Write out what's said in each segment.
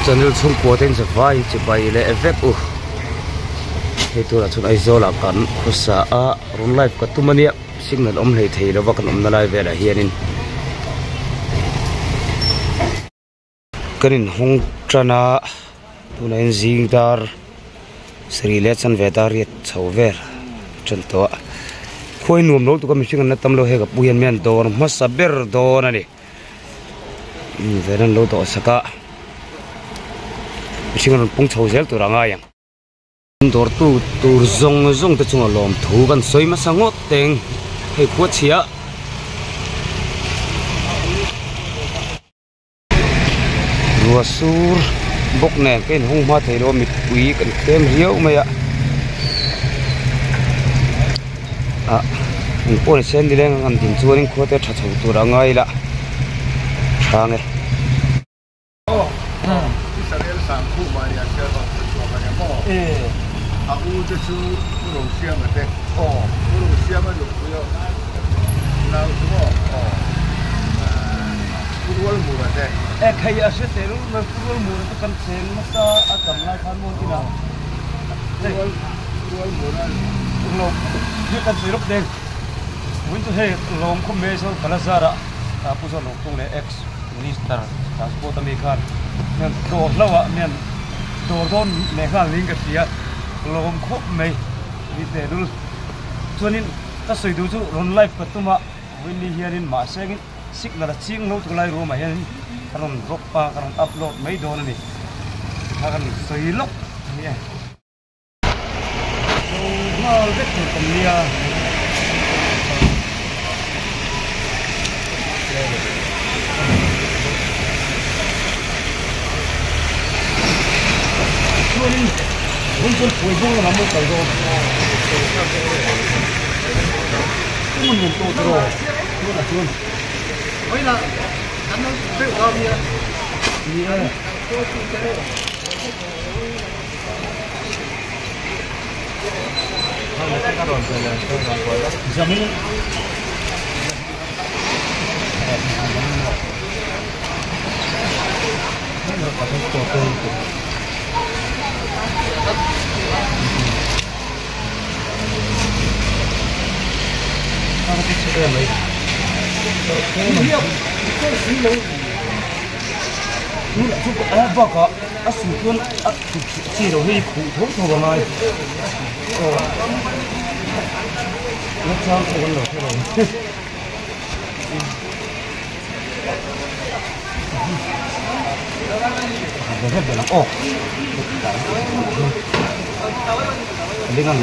Channel chhungkua te in zavai chibai leh vek u. Hei tunah chuan Aizawl ah kan khawsa a rawn live ka tum ania signal awm hlei thei lova kan awmna lai velah hianin kan inhawng tan a tunah hian zing dar sarih leh chanve dar riat chho vel tan tawh a khuai nuam lo tuk a mihring an la tam lo hei ka pu hian mi an dawr hmasa ber dawn a ni. Ven an lo dawh sak a mihring an rawn pung chho zel tur a ngai ang. Dawr tu tur zawng zawng te chunga lawm thu kan sawi hmasa ngawt teng hei khua chhia. Rua sur bawk nen ka inhawng hma thei lo a mipui kan tlem riau mai a ah eng pawh ni se nileng ang an din chuanin khua te tha chho tur a ngai ila hrang e. Minister transport ami khan mian dawr hlauh ah mian dawr dawn leh nghal niin ka hria lawm khawp mai ni teh lul chuanin ka sawi duh chu rawn live ka tum a vawiin hianin mahse angin signal a ching lo tur lai room ah hianin ka rawn drop a ka rawn upload mai dawn a ni tikha ka rawn sawi lawk a ni e. Zo nghal vek tur kan nia. Chuanin hun chuan phuai zawng lamah maw kal dawn. Tung an nuam tawh tiraw tunah chuan. Ni e. A su chuan a chi lo hi khuh tho tho a ngai aw na chang pawh kan lo hre lo aw ling ang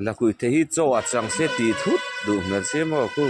La kuih te hi chaw a chang se tih thut duh hmel se maw khu.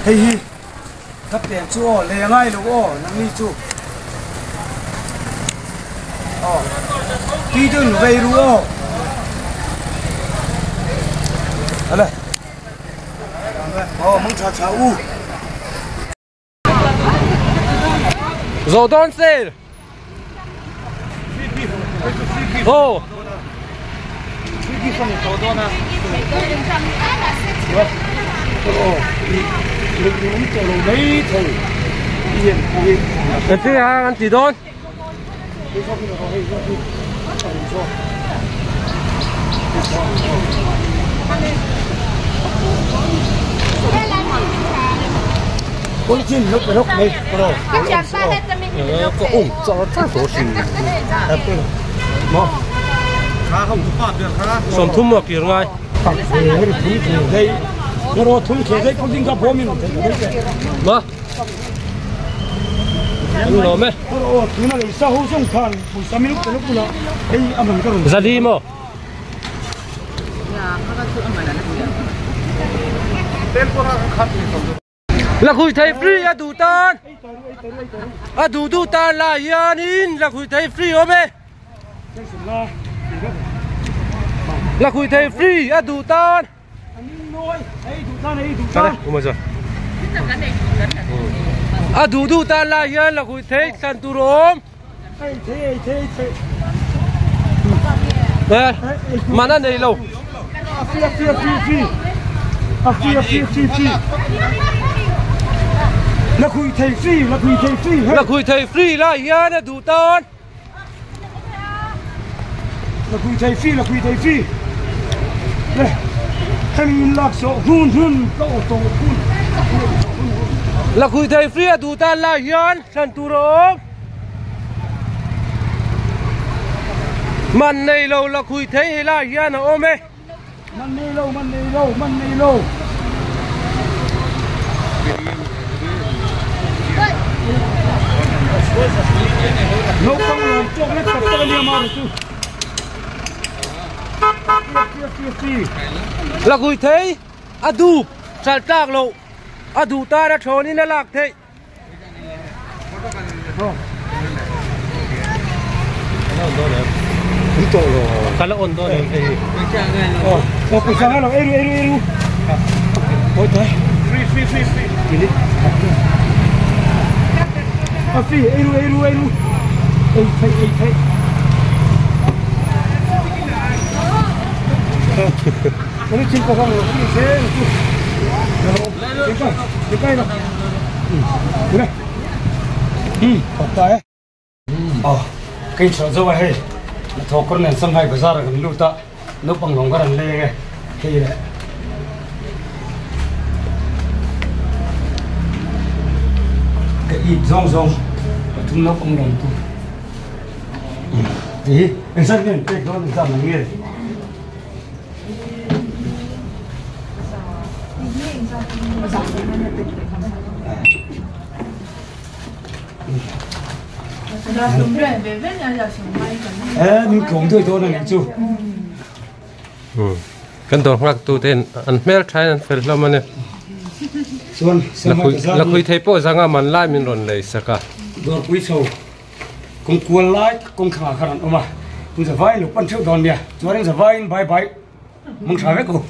Hei hi ka pek chu aw lei angai lo aw nangni chu aw tui deuh in vei ru aw ale aw mang tha tha u. Zo dawn sale. Oh. Cái ăn gì đó. Sawm thum maw kir ngai. Ma. An lawm e. Zali maw. Lakhui thei free a duh tan a duh duh tan lah hianin lakhui thei free awm e lakhui thei free a duh tan a duh duh tan lah hian lakhui thei thlan tur awm man a nei lo. Lakhui thei free lai hian a duh tan. Lakhui thei free a duh tan lai hian thlan tur a awm. Man nei lo lakhui thei helai hian a awm e. Man nei lo, man nei lo, man nei lo. Naupang lawm tawk lek tak tak a nia mar chu. Lakhui thei a dup chal tlak loh a duh tan a thawnin a lak theih. Kala on dawn em hei. Aw pawisa nga lo eiru eiru eiru. Oi tai. Free free free free. Tili. A free eiru eiru eiru. Ei thei ei thei. Ôi chim có không rồi, cái gì thế? Cái cây rồi. Đây. Ừ, ờ, cái sợ dâu hei. Thọ con này sang hai bazar kan luta. Naupang lawng kha an leng e. Hei le. Ka ip zawng zawng pathum naupang lawm tu. Ti hi engzat nge an pek dawn engzat ang nge? Eh, min tlawm duai dawn a nih chu. Kan dawr nghak tu te an hmel thain an fel hlawm a ni. Chuan Lakhui thei pawh zanga man lai min rawn lei sak a. Dawrpui chho kawng kual lai tak kawng thlangah khan an awm a. Tun zavaiin lo pan theuh dawn nia. Chuanin zavaiin bye bye mangtha vek u.